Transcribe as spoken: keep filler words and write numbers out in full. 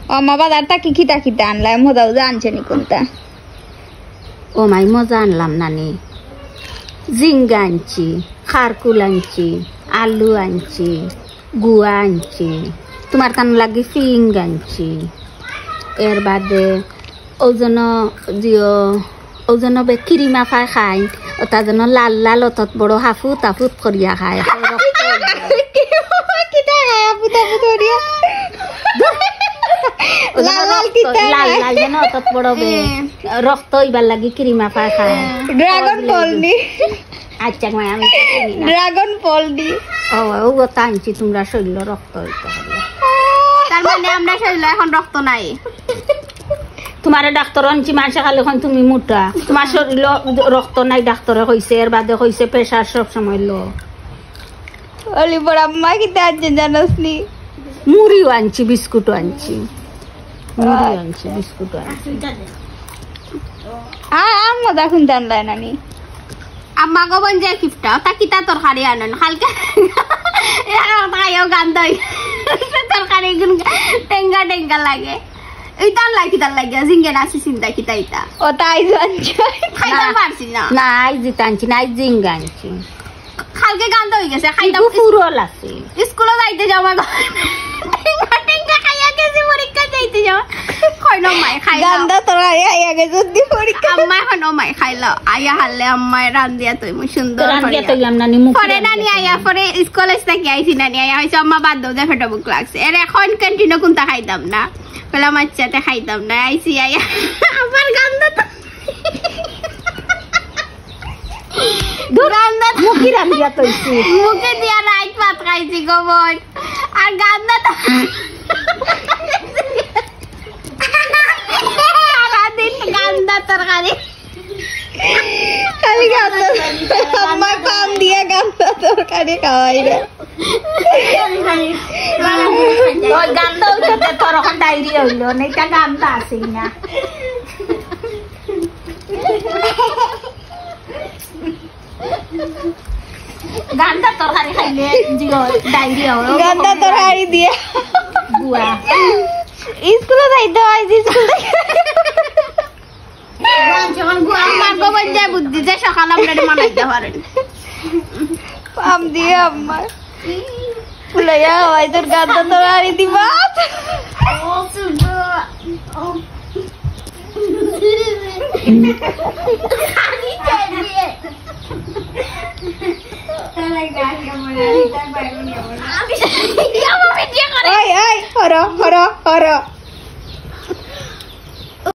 ও মা, বাজার থাকি কিতা কিতা আনলায়? মজা উজা আনছো নি কুনটা? ও মাই, মজা আনলাম নানি, জিঙ্গা আনছি, খারকুল আনছি, আলু আনছি, গুয়া আনছি, তুমার তান লাগি ফিং আনছি। এর বাদে ওজন দিও, ওজন বে কিরিমা ফায় খাই, ওটা যেন লাল লাল অতত বড় হাফুত হাফুত করিয়া খায়। কিতা খায় হাফুত হাফুত করিয়া? ওজন লাল লাল রক্ত, কিতা লাল খায়? লাল যেন অতত বড় বে। হ্যাঁ। রক্ত অইবার লাগি কিরিমা ফায় খায়। হ্যাঁ। ড্রাগন ফল নি? আচ্ছা, মাই, আমি তো চিনি না। ড্রাগন ফল নি? ও, ও কথা আনছি, তুমরা শরীরো রক্ত অইতো হবে। তার মানে আমরা শরীরো এখন রক্ত নাই। তুমারে ডাক্তর আনছি, মানষে খালি কইন তুমি মোটা। তুমার শরীরো রক্ত নাই, ডাক্তরে কইছে, এর বাদে কইছে pressure সব সময় low। অলি বড় আম্মা কিতা আনছে জানোস নি? মুড়িও আনছি, বিস্কুটও আনছি, মুড়ি আনছি, বিস্কুটও আনছি। আ, আম্মা দেখুন জানলায় নানি। আম্মা গো বন যায় কিফটা, তা কিতা তরকারি আনন? কালকে এরা খাইও গান দই। তরকারি গুন টেঙ্গা টেঙ্গা লাগে। ইতার লাগি, ইতার লাগি, জিঙ্গে না, সিসিন্দা কিতা ইতা? ও তাই জানছে। খাইতাম না। পারছি না। না, আইজ ইতা আনছি না, আইজ জিঙ্গা আনছি। কালকে গান দই গেছে, খাইতাম। ইগু ফুরল আছে। স্কুলো যাইতে যাওয়া গো। টেঙ্গা টেঙ্গা খাইয়া গেছি, পরীক্ষা যাইতে যাওয়া। কইন মাই খাইলাম। গান্দা তরকারি খাইয়া গেছে, দি পরীক্ষা। আম্মায় কইন মাই খাইলাম। আইয়া হারলে আম্মায় রান্দিয়া তুই মুই সুন্দর তো রান্দিয়া করিয়া। তুই আমনা নিমু পরে কিয়া নানি দিয়া আইয়া, তুই? পরে স্কুল থাকি আইছি নানি আইয়া, কইছে, "আম্মা বাদ দেও, যে পেটো ভুক লাগছে।" এর এখন ক্যান্টিনো কুনতা খাইতাম না। কইলাম, "আচ্ছা, তে খাইতাম না।" আইছি আইয়া, আবার গান্দা তো গান্দা মুখি রান্দিয়া তৈছি। মুখে দিয়া রাইত ভাত খাইছি গো বইন। আর গান্দা তো সারাদিন গান্দা তরকারি। খালি গান্দা। আম্মা পাম দিয়া গান্দা তরকারি খাওয়াই রে। ওই গান্দা অইতে তোর এখন ডায়রিয়া অইলো, নেইতা গান্দা আছে না। গান্দা তরকারি খাইলে জিও ডায়রিয়া অয়। গান্দা তরকারি দিয়া। গুয়া। স্কুলো যাইতে অয়, যে স্কুল থাকি। গুয়া, যখন গুয়া, আমার গো বইন যায় বুদ্ধি, যে সকাল আমরা এটা মানাইতে পারেন। পাম দিয়া আম্মা। ফুলাইয়া হয় তোর গান্দা তরকারি দিবা। ওই, ওই, হরো, হরো, হরো।